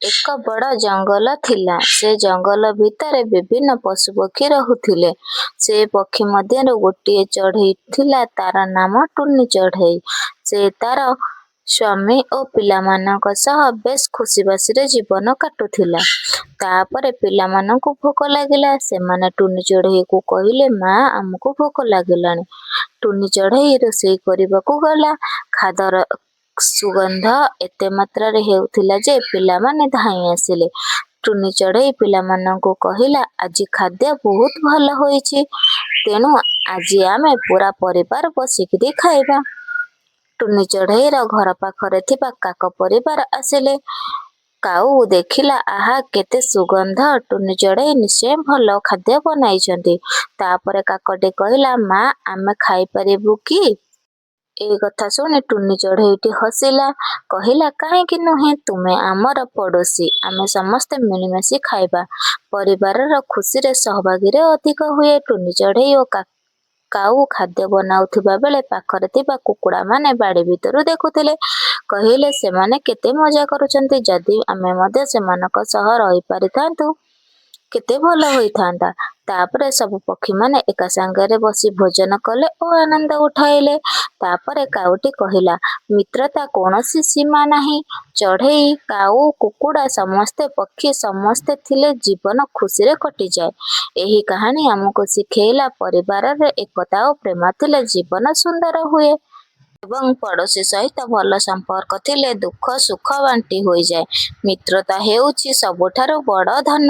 ଏକ ବଡ଼ ଜଙ୍ଗଲ ଥିଲା। ସେ ଜଙ୍ଗଲ ଭିତରେ ବିଭିନ୍ନ ପଶୁପକ୍ଷୀ ରହୁଥିଲେ। ସେ ପକ୍ଷୀ ମଧ୍ୟରୁ ଗୋଟିଏ ଚଢ଼େଇ ଥିଲା, ତାର ନାମ ଟୁନୀ ଚଢ଼େଇ। ସେ ତାର ସ୍ୱାମୀ ଓ ପିଲାମାନଙ୍କ ସହ ବେଶ୍ ଖୁସିବାସିରେ ଜୀବନ କାଟୁଥିଲା। ତାପରେ ପିଲାମାନଙ୍କୁ ଭୋକ ଲାଗିଲା। ସେମାନେ ଟୁନୀ ଚଢ଼େଇକୁ କହିଲେ, "ମା, ଆମକୁ ଭୋକ ଲାଗିଲାଣି।" ଟୁନୀ ଚଢ଼େଇ ରୋଷେଇ କରିବାକୁ ଗଲା। ଖାଦ୍ୟର ସୁଗନ୍ଧ ଏତେ ମାତ୍ରାରେ ହେଉଥିଲା ଯେ ପିଲାମାନେ ଧାଇଁ ଆସିଲେ। ଟୁନୀ ଚଢ଼େଇ ପିଲାମାନଙ୍କୁ କହିଲା, "ଆଜି ଖାଦ୍ୟ ବହୁତ ଭଲ ହୋଇଛି। ତେଣୁ ଆଜି ଆମେ ପୂରା ପରିବାର ବସିକରି ଖାଇବା।" ଟୁନୀ ଚଢ଼େଇର ଘର ପାଖରେ ଥିବା କାକ ପରିବାର ଆସିଲେ। କାଉ ଦେଖିଲା, ଆହା, କେତେ ସୁଗନ୍ଧ! ଟୁନୀ ଚଢ଼େଇ ନିଶ୍ଚୟ ଭଲ ଖାଦ୍ୟ ବନାଇଛନ୍ତି। ତାପରେ କାକଟି କହିଲା, "ମା, ଆମେ ଖାଇପାରିବୁ କି?" ଏ କଥା ଶୁଣି ଟୁନୀ ଚଢ଼େଇଟି ହସିଲା। କହିଲା, "କାହିଁକି ନୁହେଁ? ତୁମେ ଆମର ପଡ଼ୋଶୀ। ଆମେ ସମସ୍ତେ ମିଳିମିଶି ଖାଇବା। ପରିବାରର ଖୁସିରେ ସହଭାଗୀରେ ଅଧିକ ହୁଏ।" ଟୁନୀ ଚଢ଼େଇ ଓ କାଉ ଖାଦ୍ୟ ବନାଉଥିବା ବେଳେ ପାଖରେ ଥିବା କୁକୁଡ଼ାମାନେ ବାଡ଼ି ଭିତରୁ ଦେଖୁଥିଲେ। କହିଲେ, "ସେମାନେ କେତେ ମଜା କରୁଛନ୍ତି। ଯଦି ଆମେ ମଧ୍ୟ ସେମାନଙ୍କ ସହ ରହିପାରିଥାନ୍ତୁ, କେତେ ଭଲ ହୋଇଥାନ୍ତା।" ତାପରେ ସବୁ ପକ୍ଷୀମାନେ ଏକା ସାଙ୍ଗରେ ବସି ଭୋଜନ କଲେ ଓ ଆନନ୍ଦ ଉଠାଇଲେ। ତାପରେ କାଉଟି କହିଲା, "ମିତ୍ରତା କୌଣସି ସୀମା ନାହିଁ। ଚଢ଼େଇ, କାଉ, କୁକୁଡ଼ା ସମସ୍ତେ ପକ୍ଷୀ ସମସ୍ତେ ଥିଲେ ଜୀବନ ଖୁସିରେ କଟିଯାଏ।" ଏହି କାହାଣୀ ଆମକୁ ଶିଖାଇଲା, ପରିବାରରେ ଏକତା ଓ ପ୍ରେମ ଥିଲେ ଜୀବନ ସୁନ୍ଦର ହୁଏ। ଏବଂ ପଡ଼ୋଶୀ ସହିତ ଭଲ ସମ୍ପର୍କ ଥିଲେ ଦୁଃଖ ସୁଖ ବାଣ୍ଟି ହୋଇଯାଏ। ମିତ୍ରତା ହେଉଛି ସବୁଠାରୁ ବଡ଼ ଧନ।